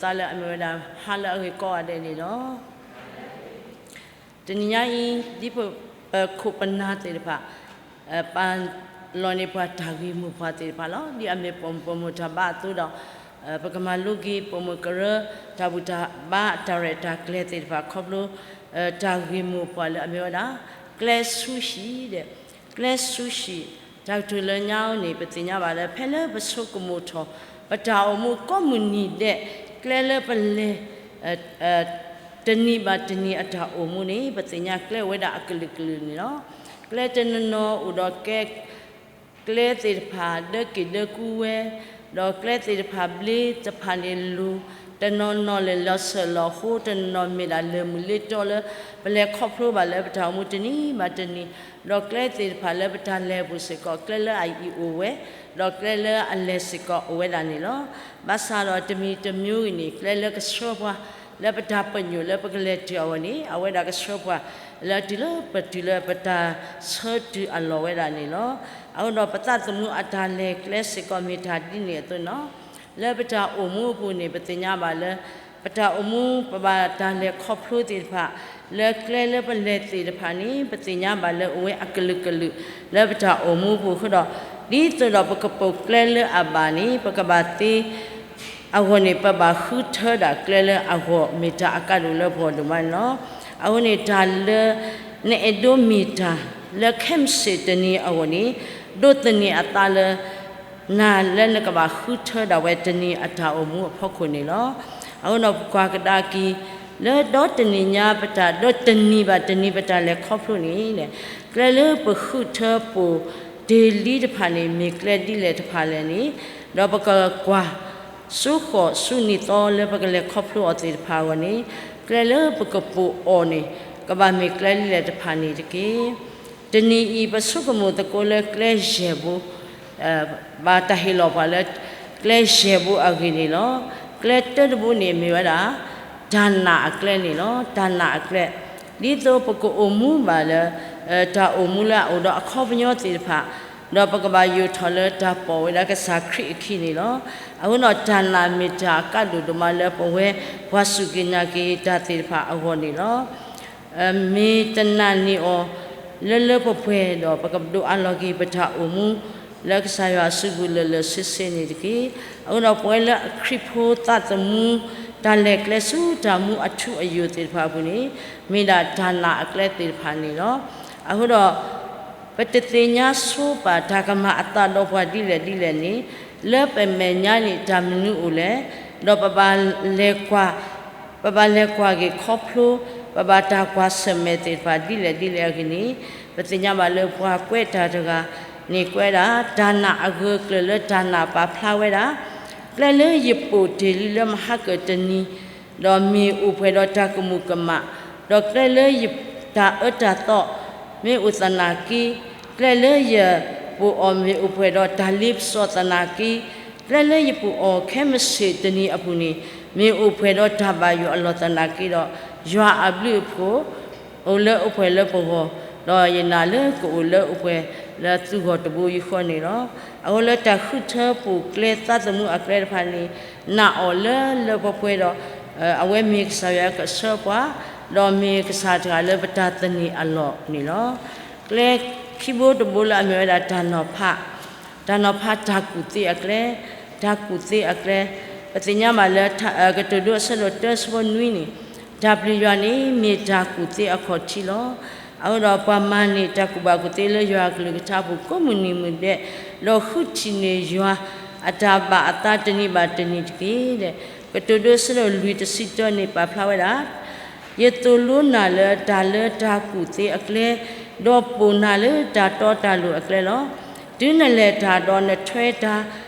သးလၢအမ့ၢ်ဝဲဒၣ် ဟါလၢအဂ့ၤကိးဂၤဒဲးန့ၣ်လီၤ. တနံၤညါအံၤ ဒ်ပ ပခိၣ်ပနၢ်သ့ၣ်တဖၣ် ပာ်လီၤန့ၢ်ပှၤတၢ်ဂ့ၢ်မိၢ်ပှၢ်သ့ၣ်တဖၣ်လီၤ. ဒ်အမ့ၢ်ပ ပမိၢ်တၢ်ဘါအသိးဒီး ပကမၤလိက့ၤ ပမိၢ်ကရၢ တၢ်ဘူၣ်တၢ်ဘါ တၢ်ရဲၣ်တၢ်ကျဲၤသ့ၣ်တဖၣ် ခီဖျိ တၢ်ဂ့ၢ်မိၢ်ပှၢ်လၢအမ့ၢ်ဝဲဒၣ် ကျဲဆူဟံၣ်ဒီး ကျဲဆူဟံၣ် တၢ်ကတိၤလၢညါအံၤန့ၣ် ပသ့ၣ်ညါဘၣ်လၢ ဖဲလၢပဆိကမိၣ်ထီၣ် ပတၢ်အိၣ်မူကိးမုၢ်နံၤဒဲး ကျဲလၢပလဲၤ တနံၤဘၣ်တနံၤအတၢ်အိၣ်မူန့ၣ် ပသ့ၣ်ညါကျဲအိၣ်ဝဲဒၣ်အကလုာ်ကလုာ်န့ၣ်လီၤ. ကျဲတနီၤနီၤအိၣ်ဒီးကဲ ကျဲသ့ၣ်တဖၣ်ဒၢက့ၤဒၢကူဝဲ, ဒီးကျဲသ့ၣ်တဖၣ်ဘျ့တဖၣ်န့ၣ်လိၤ, တနီၤနီၤလဲၤလီၤဆၢၣ်လီၤဃိ, တနီၤနီၤမ့ၢ်ဒၣ်လၢၢ်မုၢ်လ့တီလၢ ပလဲၤခီဖျိဘၣ်လၢပတၢ်အိၣ်မူတနံၤဘၣ်တနံၤ, ဒီးကျဲသ့ၣ်တဖၣ်လၢပတၢ်လဲၤပူၤစ့ၢ်ကီး ကျဲလၢအအံၤအိၣ်ဝဲ, ဒီးကျဲလၢအလဲၤစ့ၢ်ကီးအိၣ်ဝဲဒၣ်န့ၣ်လီၤ. ဘၣ်ဆၣ်ဒီးတမံၤတမံၤဂ့ၤန့ၣ် ကျဲလၢကဆှၢပှၤ လၢပတၢ်ပညိၣ်လၢပကလဲၤတုၤအဂီၢ်န့ၣ် အဝဲဒၣ်ကဆှၢပှၤ လၢတုၤလၢပတုၤလၢပတၢ်ဆၢတုၤအလီၢ်ဝဲဒၣ်န့ၣ်လီၤ. အဃိဒီးပသးသမူအတၢ်လဲၤကျဲစ့ၢ်ကီးမ့ၢ်တၢ်ဒ်န့ၣ်အသိးန့ၣ်လီၤ. လၢပတၢ်အိၣ်မူအပူၤန့ၣ် ပသ့ၣ်ညါဘၣ်လၢ ပတၢ်အိၣ်မူပဘၣ်တၢ်လဲၤခီဖျိသ့ၣ်တဖၣ် လၢကျဲလၢပလဲၤသ့ၣ်တဖၣ်န့ၣ် ပသ့ၣ်ညါဘၣ်လၢအိၣ်ဝဲအကလုာ်ကလုာ် လၢပတၢ်အိၣ်မူအပူၤအဃိဒီး ဒ်သိးဒီးပကပိာ်ကျဲလၢအဘၣ်န့ၣ် ပကဘၣ်သ့ အဂီၢ်န့ၣ် ပဘၣ်ဃုထၢဒၣ်ကျဲလၢအဂီၢ် မ့ၢ်တၢ်အကါဒိၣ်လၢပဂီၢ်ဒိၣ်မးန့ၣ်လီၤ. အဃိန့ၣ် တၢ်လၢ နအဲၣ်ဒိးမ့ၢ်တၢ် လၢခဲမုၢ်ဆ့ၣ်တနံၤအဂီၢ်န့ၣ် ဒိးသန့ၤအသးလၢ နၤလၢနကဘၣ်ဃုထၢဒၣ်ဝဲတနံၤအတၢ်အိၣ်မူအဖီခိၣ်န့ၣ်လီၤ. အဃိဒီးပကွၢ်ကဒါက့ၤ လၢဒီတနံၤညါပတၢ် ဒီတနံၤဘၣ်တနံၤပတၢ်လဲၤခီဖျိန့ၣ် ကျဲလၢပဃုထၢပိာ်တ့ၢ်လံတဖၣ်န့ၣ် မ့ၢ်ကျဲဒ်လဲၣ်တဖၣ်လဲၣ်န့ၣ် ဒီးပကကွၢ် ဆူဃီၣ်ဆူနံၣ်သီလၢပကလဲၤခီဖျိအီၤသ့ၣ်တဖၣ်အဂီၢ်န့ၣ် ကျဲလၢပကပိာ်အီၤန့ၣ် ကဘၣ်မ့ၢ်ကျဲဒ်လဲၣ်တဖၣ်န့ၣ်တက့ၢ်. တနံၤအံၤ ပဆိကမိၣ်သကိးလၢကျဲယဲၢ်ဘိ ဘၣ်တၢ်ဟ့ၣ်လီၤပှၤလၢ ကျဲယဲၢ်ဘိအဂ့ၢ်န့ၣ်လီၤ. ကျဲတၢတဘိန့ၣ်မ့ၢ်ဝဲဒၣ် တၢ်နာ်အကျဲန့ၣ်လီၤ. တၢ်နာ်အကျဲ ဒ်သိးပကအိၣ်မူဘၣ်လၢ တၢ်အိၣ်မူလၢအအိၣ်ဒီးအခီပညီသ့ၣ်တဖၣ် ဒီးပကဘၣ်ယိာ်ထီၣ်လၢတၢ်ပိာ်ဝဲဒၣ်ကစၢ်ခရံာ်အခံန့ၣ်လီၤ. အဃိဒီးတၢ်နာ်မ့ၢ်တၢ်အကါဒိၣ်ဒိၣ်မးလၢပဝဲပှၤစူၢ်က့ၤနာ်က့ၤတၢ်သ့ၣ်တဖၣ်အဂီၢ်န့ၣ်လီၤ. မ့ၢ်တနာ်န့ၢ်အီၤ လၢလၢပှဲၤပှဲၤဒီး ပကဒိးအးလီၤက့ၤပတၢ်အိၣ်မူ လၢကစၢ်ယွၤအစုပူၤလၢာ်လၢာ်ဆ့ဆ့န့ၣ်တက့ၢ်. အဃိဒီးပဝဲလၢအခရံာ်ဖိသးသမူ တၢ်လဲၤကျဲဆူတၢ်မူအထူအယိာ်သ့ၣ်တဖၣ်အပူၤန့ၣ် မ့ၢ်ဒၣ်တၢ်နာ်အကျဲသ့ၣ်တဖၣ်န့ၣ်လီၤ. အဃိဒီး ပတသ့ၣ်ညါဆိပာ်တၢ်ကမၤအသးဒီးပှၤဒ်လဲၣ်ဒ်လဲၣ်န့ၣ် လၢပမဲာ်ညါန့ၣ်တၢ်မနုၤအိၣ်လဲၣ်, ဒီးပဘၣ်လဲၤကွၢ် ပဘၣ်လဲၤကွၢ်က့ၤခီဖျိ ပဘၣ်တၢ်ကွၢ်ဆၢၣ်မဲာ်သ့ၣ်တဖၣ်ဒ်လဲၣ်ဒ်လဲၣ်အဂ့ၢ်န့ၣ် ပသ့ၣ်ညါဘၣ်လၢပှၤကွဲးတၢ်တဂၤန့ၣ် ကွဲးဒၣ် တၢ်နာ်အဂၢၢ်ကျၢၤလၢတၢ်နာ်ပာ်ဖျါဝဲဒၣ် ကျဲလၢယပိာ်တ့ၢ်လံလၢမဟါကၢၢ်တနံၤ ဒီးမ့ၢ်အိၣ်ပှဲၤဒီးတၢ်ကမူၤကမၣ်, ဒီးကျဲလၢယတၢ်အၢတၢ်သီ မ့ၢ်အိၣ်သနာ်က့, ကျဲလၢယပိာ်အီၤမ့ၢ်အိၣ်ပှဲၤဒီးတၢ်လ့ပစီသနာ်က့, ကျဲလၢယပိာ်အီၤခဲမုၢ်ဆ့ၣ်တနံၤအပူၤန့ၣ် မ့ၢ်အိၣ်ပှဲၤဒီးတၢ်ဘၣ်ယိၣ်အလီၢ်သနာ်က့ဒီး ယွၤအဘျုးအဖှိၣ် အိၣ်လၢအိၣ်ပှဲၤလၢပဂီၢ်, ဒီးယနာ်လၢကအိၣ်လၢအိၣ်ပှဲၤလၢသုဂီၢ်တဘိယူၢ်ဃီန့ၣ်လီၤ. အဃိလၢတၢ်ဃုထၢပိာ်ကျဲသးသမူအကျဲတဖၣ်န့ၣ် နာ်အီၤလၢလၢပှဲၤပှဲၤဒီး အဝဲမ့ၢ်ကစၢ်ယွၤကဆှၢပှၤ, ဒီးမ့ၢ်ကစၢ်တဂၤလၢပတၢ်သန့ၤအလီၢ်န့ၣ်လီၤ. ကျဲခံဘိတဘိလၢအမ့ၢ်ဝဲဒၣ်တၢ်နီၤဖး, တၢ်နီၤဖးတၢ်ကူၣ်သ့အကျဲ, တၢ်ကူၣ်သ့အကျဲ, ပသ့ၣ်ညါဘၣ်လၢ ကတိၤဒိအဆၢဒိၣ်တၢဆၢဖိနွံန့ၣ်, တၢ်ပျံၤယွၤန့ၣ် မ့ၢ်တၢ်ကူၣ်သ့အခီၣ်ထံးလီၤ. အဃိဒီးပှၤမၤန့ၢ်တၢ်ကူၣ်ဘၣ်ကူၣ်သ့လၢယွၤအကလုၢ်ကထါပူၤကိးမုၢ်နံၤမုၢ်ဒဲး, ဒီးဃုထံၣ်န့ၢ်ယွၤအတၢ်ဘၣ်အသးတနံၤဘၣ်တနံၤတက့ၢ်. ကတိၤဒိအဆၢဒိၣ်လွံၢ်တဆံတၢန့ၣ်ပာ်ဖျါဝဲဒၣ် ယသိၣ်လိနၤလၢတၢ်လၢတၢ်ကူၣ်သ့အကျဲ, ဒီးပိာ်နၤလၢတၢ်တီတၢ်လိၤအကျဲလီၤ. တုၤနလဲၤတၢ်ဒီးနထွဲတၢ်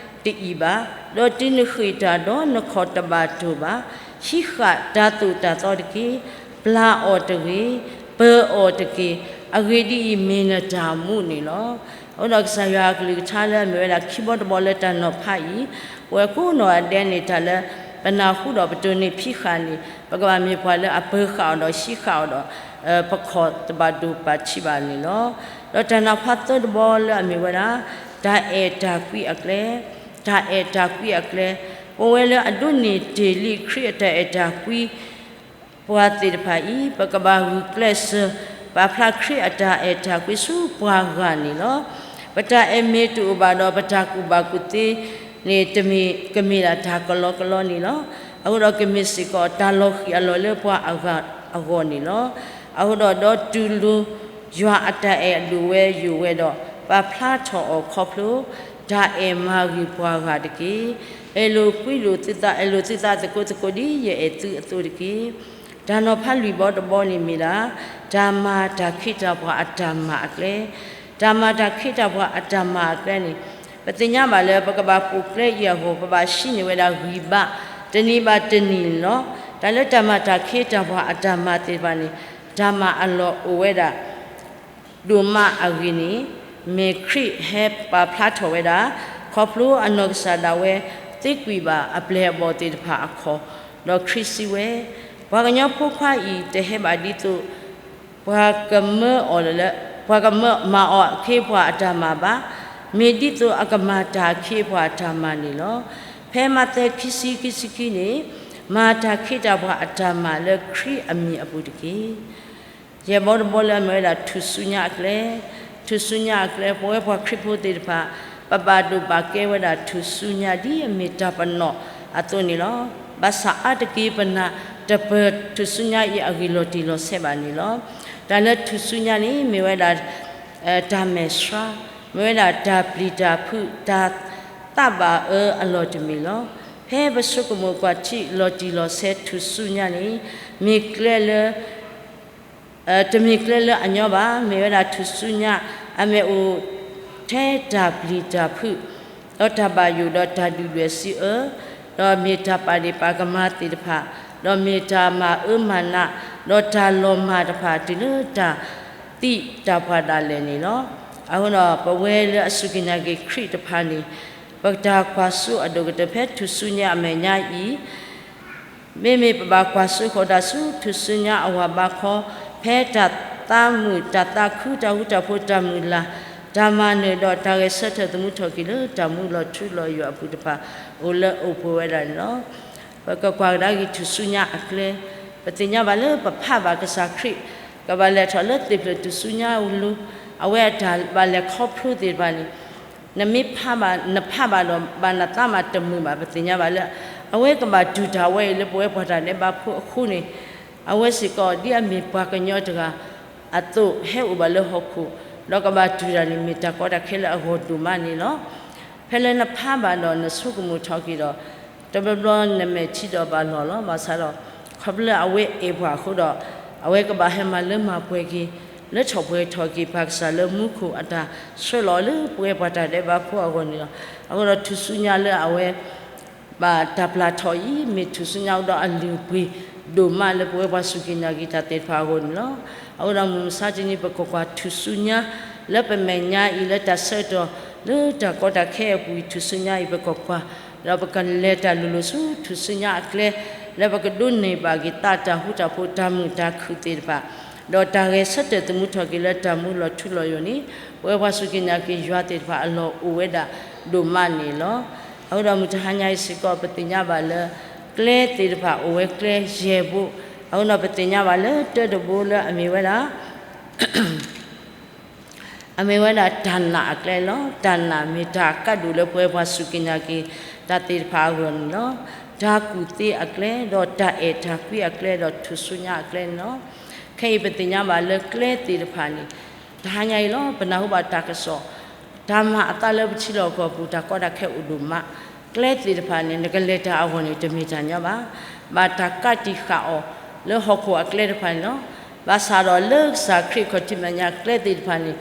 တအံၣ်ဘၣ်, ဒီးတုၤနဃ့ၢ်တၢ်ဒီးနခီၣ်တဘၣ်တိၢ်ဘၣ်, ဟံးဃာ်တၢ်သိၣ်တၢ်သီတက့ၢ်. ပျၢ်အီၤတဂ့ၤ, ပၢၤအီၤတက့ၢ်. အဂ့ၢ်ဒ်အံၤ, မ့ၢ်နတၢ်မူန့ၣ်လီၤ. အဃိဒီးကစၢ်ယွၤအကလုၢ်ကထါလၢအမ့ၢ်ဝဲဒၣ်ခံဘီတဘီလၢတၢ်နီၤဖးအံၤ, ပဝဲကိးနီၢ်ဂၤဒဲးန့ၣ် တၢ်လၢပနၢ်ဟူဒီးပတိၢ်န့ၢ်ဖံးဃာ်န့ၣ် ပကဘၣ်မ့ၢ်ပှၤလၢအပၢၤဃာ်အီၤဒီးဟံးဃာ်အီၤဒီး ပခီၣ်တဘၣ်ဒိၣ်ဘၣ်ထံးဘၣ်န့ၣ်လီၤ. ဒီးတၢ်နီၤဖးသၢတဘီလၢအမ့ၢ်ဝဲဒၣ် တၢ်အဲၣ်တၢ်ကွံအကျဲ, တၢ်အဲၣ်တၢ်ကွံအကျဲ, ပဝဲလၢအဒိးန့ၢ်တ့ၢ်လံခရံာ်အတၢ်အဲၣ်တၢ်ကွံ ပှၤသ့ၣ်တဖၣ်အံၤ ပကဘၣ်ဂုာ်ကျဲးစၢး ပာ်ဖျါခရံာ်အတၢ်အဲၣ်တၢ်ကွံဆူပှၤဂၤန့ၣ်လီၤ. ပတၢ်အဲၣ်မ့ၢ်တအိၣ်ဘၣ်ဒီး ပတၢ်ကူၣ်ဘၣ်ကူၣ်သ့န့ၣ် တမ့ၢ် ကမ့ၢ်ဒၣ်တၢ်ကလီကလီန့ၣ်လီၤ. အဃိဒီးကမ့ၢ်စ့ၢ်ကီး တၢ်လီၤဃံၤအလီၢ်လၢပှၤအဂၤအဂီၢ်န့ၣ်လီၤ. အဃိဒီး ဒီးတူၢ်လိာ်ယွၤအတၢ်အဲၣ်အဒိၣ်ဝဲယိာ်ဝဲဒီး ပာ်ဖျါထီၣ်အီၤခီဖျိ တၢ်အဲၣ်မၤဂ့ၤပှၤဂၤတက့ၢ်. အဲၣ်လိာ်ကွံလိာ်သုသး, အဲၣ်လိာ်သုသးသကိးသကိး ဒ်ယအဲၣ်သုအသိးတက့ၢ်. တၢ်နီၤဖးလွံၢ်ဘီတဘီန့ၣ်မ့ၢ်ဒၣ် တၢ်မၤတၢ်ခ့တၢ်ပှၤအတၢ်မၤအကျဲ, တၢ်မၤတၢ်ခ့တၢ်ပှၤအတၢ်မၤအကျဲန့ၣ် ပသ့ၣ်ညါဘၣ်လၢ ပကဘၣ်ပိာ်ကျဲအံၤအဂီၢ် ပဘၣ်ဟံးန့ၢ်ဝဲဒၣ်ဂံၢ်ဘါ တနံၤဘၣ်တနံၤန့ၣ်လီၤ. တၢ်လၢတၢ်မၤတၢ်ခ့တၢ်ပှၤအတၢ်မၤသ့ၣ်တဖၣ်န့ၣ် တၢ်မၤအလီၢ်အိၣ်ဝဲဒၣ် ဒိၣ်မးအဂ့ၢ်န့ၣ် မ့ၢ်ခရံာ်ဟဲပာ်ဖျါထီၣ်ဝဲဒၣ် ခီဖျိအနီၢ်ကစၢ်ဒၣ်ဝဲ သ့ကွံာ်ဘၣ်အပျဲၢ်အဘီၣ်သ့ၣ်တဖၣ်အခီၣ်, ဒီးခရံာ်စံးဝဲ, ပှၤကညီဖိခွါအံၤ တဟဲဘၣ်ဒ်သိး ပှၤကမၢအီၤလၢ ပှၤကမၢမၤအီၤအခ့အပှၤအတၢ်မၤဘၣ်, မ့ၢ်ဒ်သိးအကမၤတၢ်အခ့အပှၤအတၢ်မၤန့ၣ်လီၤ. ဖဲမးသဲခံဆံခံဆံခံန့ၣ် မၤတၢ်ခ့တၢ်ပှၤအတၢ်မၤလၢခရံာ်အမံၤအပူၤတက့ၢ်. ယဲၢ်ဘီတဘီလၢအမ့ၢ်ဝဲဒၣ်ထူၣ်စုညါအကျဲ, ထူၣ်စုညါအကျဲ ပဝဲပှၤခရံာ်ဖိသ့ၣ်တဖၣ် ပဘၣ်ဒိးဘၣ်ကဲဝဲဒၣ်ထူၣ်စုညါ ဒ်အမ့ၢ်တၢ်ပနီၣ်အသိးန့ၣ်လီၤ. ဘၣ်ဆၣ်အါတက့ၢ် ပနၢ်တပၢၢ်ထူၣ်စုညါအံၤအဂ့ၢ်လီၤတံၢ်လီၤဆဲးဘၣ်န့ၣ်လီၤ. တၢ်လၢထူၣ်စုညါန့ၣ် မ့ၢ်ဝဲဒၣ် တၢ်မဲာ်ဆှါ, မ့ၢ်ဝဲဒၣ်တၢ်ပျံၤတၢ်ဖုး တၢ်သးဘၣ်အၢအလီၢ်တမံၤလီၤ. ဖဲပဆိကမိၣ်ကွၢ်ထံလီၤတံၢ်လီၤဆဲးထူၣ်စုညါန့ၣ် မ့ၢ်ကျဲလၢ တမ့ၢ်ကျဲလၢအညီဘၣ်, မ့ၢ်ဝဲဒၣ်ထူၣ်စုညါ အမ့ၢ်အိၣ်ထဲတၢ်ပျံၤတၢ်ဖုး, ဒီးတၢ်ဘၣ်ယိၣ်ဒီးတၢ်ဒုၣ်ဒွဲၣ်စံးအၢ, ဒီးမ့ၢ်တၢ်ပာ်ဒ့ၣ်ပာ်ကမၣ်သ့ၣ်တဖၣ်, ဒီးမ့ၢ်တၢ်မၤအၢမၤနး, ဒီးတၢ်လီၤမၢ်တဖၣ်တုၤလၢတၢ်သံတၢ်ပှၢ်ဒၣ်လဲာ်န့ၣ်လီၤ. အဃိဒီး ပဝဲလၢအစူၢ်က့ၤနာ်က့ၤခရံာ်တဖၣ်န့ၣ် ပတၢ်ကွၢ်စိအဒိၣ်ကတၢၢ်ဖဲထူၣ်စုညါအမဲာ်ညါအံၤ မ့မ့ၢ်ပဘၣ်ကွၢ်စိဃီၤတၢ်ဆူထူၣ်စုညါအဝၤဘါခီ, ဖဲတၢ်သးမုာ်တၢ်သးခု တၢ်ဃူတၢ်ဖိး တၢ်မုၢ်လၢ် တၢ်မၤနၢၤဒီးတၢ်ဂဲၤဆၢထၢၣ်သမူထီၣ်က့ၤလၢတၢ်မူလီၤထူလီၤယိာ်အပူၤတဖၣ် အိၣ်လၢအိၣ်ပှဲၤဝဲဒၣ်န့ၣ်လီၤ. ပကကွၢ်ကဒါက့ၤထူၣ်စုညါအကျဲ, ပသ့ၣ်ညါဘၣ်လၢပဖးဘၣ်ကစၢ်ခရံာ် ကဘၣ်လဲၤထီၣ်လၢသ့ၣ်ဖျၢၣ်ထူၣ်စုညါအလိၤ, အဝဲအတၢ်ဘၣ်လဲၤခီဖျိသ့ၣ်တဖၣ်န့ၣ် နမ့ၢ်ဖးဘၣ် နဖးဘၣ်ဒီး ဘၣ်နသးမၤတမုာ်ဘၣ်. ပသ့ၣ်ညါဘၣ်လၢ အဝဲကဘၣ်တူၢ်တၢ်ဝဲအံၤလၢပဝဲပှၤတၢ်ဒဲးဘးဖိအဃိန့ၣ်, အဝဲစ့ၢ်ကီး ဒ်အမ့ၢ်ပှၤကညီတဂၤအသိး ဟဲအိၣ်ဘၣ်လၢဟီၣ်ခိၣ်, ဒီးကဘၣ်တူၢ်တၢ်န့ၣ် မ့ၢ်တၢ်ကီတၢ်ခဲလၢအဂီၢ်ဒိၣ်မးန့ၣ်လီၤ. ဖဲလၢနဖးဘၣ်ဒီးနဆိကမိၣ်ထီၣ်က့ၤဒီး တဘျီဘျီနမဲာ်ထံဒီးဘၣ်လီၢ်လီၤ. ဘၣ်ဆၣ်ဒီး ခီဖျိလၢအဝဲအဲၣ်ပှၤအဃိဒီး အဝဲကဘၣ်ဟဲမၤလၢမၤပှဲၤက့ၤ လၢထီၣ်ပှဲၤထီၣ်က့ၤ ပှၤကစၢ်လၢမူခိၣ်အတၢ်ဆှၢလီၤလၢပဝဲပှၤတၢ်ဒဲးဘးဖိအဂီၢ်န့ၣ်လီၤ. အဃိဒီးထူၣ်စုညါလၢအဝဲ ဘၣ်တၢ်ပျၢ်ထီၣ်အံၤ မ့ၢ်ထူၣ်စုညါအိၣ်ဒီးအလုၢ်အပှ့ၤဒိၣ်မးလၢပဝဲပှၤစူၢ်က့ၤနာ်က့ၤတၢ်သ့ၣ်တဖၣ်အဂီၢ်န့ၣ်လီၤ. အဃိဒီးမုၢ်မဆါတနံၤ ပကကွၢ်ထူၣ်စုညါ လၢပမဲာ်ညါအံၤ လၢတၢ်ဆၢကတီၢ် လၢတၢ်ကီတၢ်ခဲအပူၤအံၤ ထူၣ်စုညါအံၤ ပကကွၢ်, ဒီးပကလဲၤတၢ်လိၤလိၤဆူထူၣ်စုညါအကျဲ လၢပကဒိးန့ၢ်ဘၣ်က့ၤသးတၢ်ဃူတၢ်ဖိး တၢ်မုာ်တၢ်ခုၣ်သ့ၣ်တဖၣ် ဒီးတၢ်ဂဲၤဆၢထၢၣ်သမူထီၣ်က့ၤလၢတၢ်မူလီၤထူလီၤယိာ်န့ၣ် ပဝဲပှၤစူၢ်က့ၤနာ်က့ၤယွၤသ့ၣ်တဖၣ်အလီၢ်အိၣ်ဝဲဒၣ်ဒိၣ်မးန့ၣ်လီၤ. အဃိဒီးမုၢ်တဟါညါအံၤစ့ၢ်ကီး ပသ့ၣ်ညါဘၣ်လၢ ကျဲသ့ၣ်တဖၣ်အိၣ်ဝဲကျဲယဲၢ်ဘိ, အဃိဒီးပသ့ၣ်ညါဘၣ်လၢတၢတဘိလၢအမ့ၢ်ဝဲဒၣ် အမ့ၢ်ဝဲဒၣ်တၢ်နာ်အကျဲလီၤ. တၢ်နာ်မ့ၢ်တၢ်ကးဒိၣ်လၢပဝဲပှၤစူၢ်က့ၤနာ်က့ၤ တၢ်သ့ၣ်တဖၣ်အဂီၢ်န့ၣ်လီၤ. တၢ်ကူၣ်သ့အကျဲ, ဒီးတၢ်အဲၣ်တၢ်ကွံအကျဲ, ဒီးထူၣ်စုညါအကျဲန့ၣ်လီၤ. ခဲအံၤပသ့ၣ်ညါဘၣ်လၢကျဲသ့ၣ်တဖၣ်န့ၣ် တဟါညါအံၤလီၤ ပနၢ်ဟူဘၣ်တၢ်ကစီၣ်, တၢ်မၤအသးလၢပထံလီၢ်ကီၢ်ပူၤ တၢ်ကီတၢ်ခဲအိၣ်ဒိၣ်မး, ကျဲသ့ၣ်တဖၣ်န့ၣ် နကလဲၤတၢ်အဂီၢ်န့ၣ် တမ့ၢ်တၢ်ညီဘၣ်. ဘၣ်တၢ်ကးတံာ်ဃာ်အီၤ လၢဟီၣ်ခိၣ်အကျဲတဖၣ်န့ၣ်လီၤ. ဘၣ်ဆၣ်ဒီးလၢကစၢ်ခရံာ်ခီၣ်ထံးမဲာ်ညါကျဲသ့ၣ်တဖၣ်န့ၣ်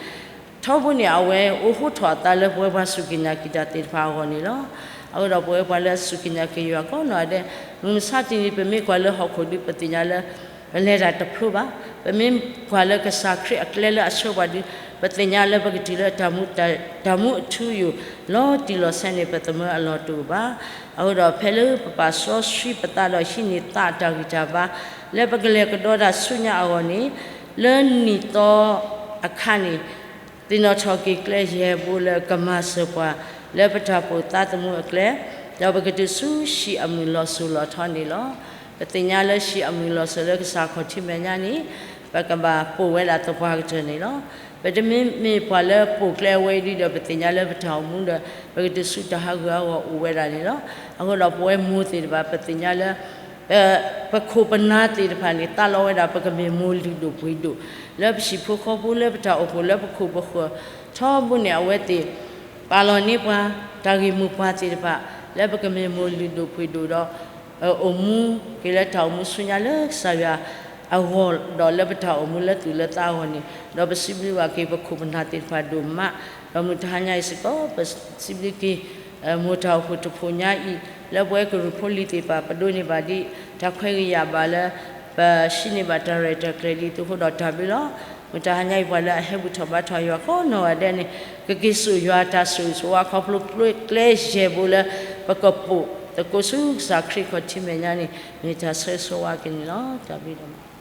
ထီဘိန့ၣ် အဝဲအိးဟိထီၣ်အသးလၢပဝဲပှၤစူၢ်က့ၤနာ်က့ၤတၢ်သ့ၣ်တဖၣ်အဂီၢ်န့ၣ်လီၤ. အဃိဒီးပဝဲပှၤလၢအစူၢ်က့ၤနာ်က့ၤယွၤကိးနီၢ်ဒဲး မုၢ်မဆါတနံၤ ပမ့ၢ်ကွၢ်လၢဟီၣ်ခိၣ်ဒီး ပသ့ၣ်ညါလၢ ပလဲၤတၢ်တဖျိဘၣ်. ပမ့ၢ်ကွၢ်လၢကစၢ်ခရံာ်အကျဲလၢအဆှၢပှၤဒီး ပသ့ၣ်ညါလၢပကတုၤလၢ တၢ်မူအထူအယိာ် လီၤတံၢ်လီၤဆဲးန့ၣ် ပသမၢအလီၢ်တအိၣ်ဘၣ်. အဃိဒီးဖဲလၢပပာ်စီဆှံပသးဒီးဟံးန့ၢ်သးအတၢ်ဂံၢ်တၢ်ဘါ လၢပကလဲၤကဒီးတၢ်ဆူညါအဂီၢ်န့ၣ် လၢနံၣ်သီအခါန့ၣ် သ့ၣ်နီၣ်ထီၣ်က့ၤကျဲယဲၢ်ဘိလၢကမၤစၢၤပှၤ လၢပတၢ်ပီၢ်သးသမူအကျဲ, ဒီး ဒီးပကတုၤဆူဟံၣ်အမုၢ်လီၤစိၤလီၤထီန့ၣ်လီၤ. ပသ့ၣ်ညါလၢဟံၣ်အမုၢ်လီၤစိၤလၢကစၢ်ခီၣ်ထံးမဲာ်ညါန့ၣ် ပကဘၣ်ပိာ်ဝဲဒၣ်သပှၢ်ကတၢၢ်န့ၣ်လီၤ. ပတမ့မ့ၢ်ပှၤလၢပိာ်ကျဲအဝဲအံၤဒီး ပသ့ၣ်ညါလၢပတၢ်အိၣ်မူဒီး ပကတုၤဆူတၢ်ဟးဂူာ်ဟးဂီၤအိၣ်ဝဲဒၣ်န့ၣ်လီၤ. အဃိဒီးပဝဲမိၢ်သ့ၣ်တဖၣ် ပသ့ၣ်ညါလၢ ပခိၣ်ပနၢ်သ့ၣ်တဖၣ်န့ၣ် သးလီဝဲဒၣ် ပကမ့ၢ်မိၢ်လုၢ်ဒိၣ်ပှ့ၤဒိၣ် လၢပဟံၣ်ဖိဃီဖိ လၢပတၢ်အိၣ်ဖှိၣ် လၢပခိၣ်ပဃၢၤထီဘိန့ၣ် အဝဲသ့ၣ် ပာ်လီၤန့ၢ်ပှၤ တၢ်ဂ့ၢ်မိၢ်ပှၢ်သ့ၣ်တဖၣ် လၢပကမ့ၢ်မိၢ်လုၢ်ဒိၣ်ပှ့ၤဒိၣ်ဒီး အိၣ်မူက့ၤလၢတၢ်အိၣ်မူဆူညါလၢကစၢ်ယွၤအဂီၢ် ဒီးလၢပတၢ်အိၣ်မူလၢသူၣ်လၢသးအဂီၢ်န့ၣ် ဒီးပစံးဘျုးဘၣ်က့ၤပခိၣ်ပနၢ်သ့ၣ်တဖၣ်ဒိၣ်မး, ဒီးမုၢ်တဟါညါအံၤစ့ၢ်ကီး ပစံးဘျုးက့ၤ မိၢ်တၢ်အိၣ်ဖှိၣ်တဖုညါအံၤ လၢပဝဲကရူၢ်ဖိလံၤသ့ၣ်တဖၣ် ပဒိးန့ၢ်ဘၣ်ဒ်တၢ်ခွဲးဂ့ၤယာ်ဘၣ်လၢ ပဟံးန့ၢ်ဘၣ်တၢ်ရဲၣ်တၢ်ကျဲၤဒ်သိးအဃိဒီးတၢ်ဘျုးလီၤ. မုၢ်တဟါညါအံၤပှၤလၢအဟဲဘူၣ်ထီၣ်ဘါထီၣ်ယွၤကိးနီၢ်ဂၤဒဲးန့ၣ် ကက့ၤစိာ်ယွၤတၢ်ဆိၣ်ဂ့ၤဆိၣ်ဝါခီဖျိကျဲယဲၢ်ဘိလၢ ပကပိာ်သကိးဆူကစၢ်ခရံာ်ခီၣ်ထံးမဲာ်ညါန့ၣ် မ့ၢ်တၢ်ဆိၣ်ဂ့ၤဆိၣ်ဝါက့ၤန့ၣ်လီၤ. တၢ်ဘျုးဒိၣ်မး.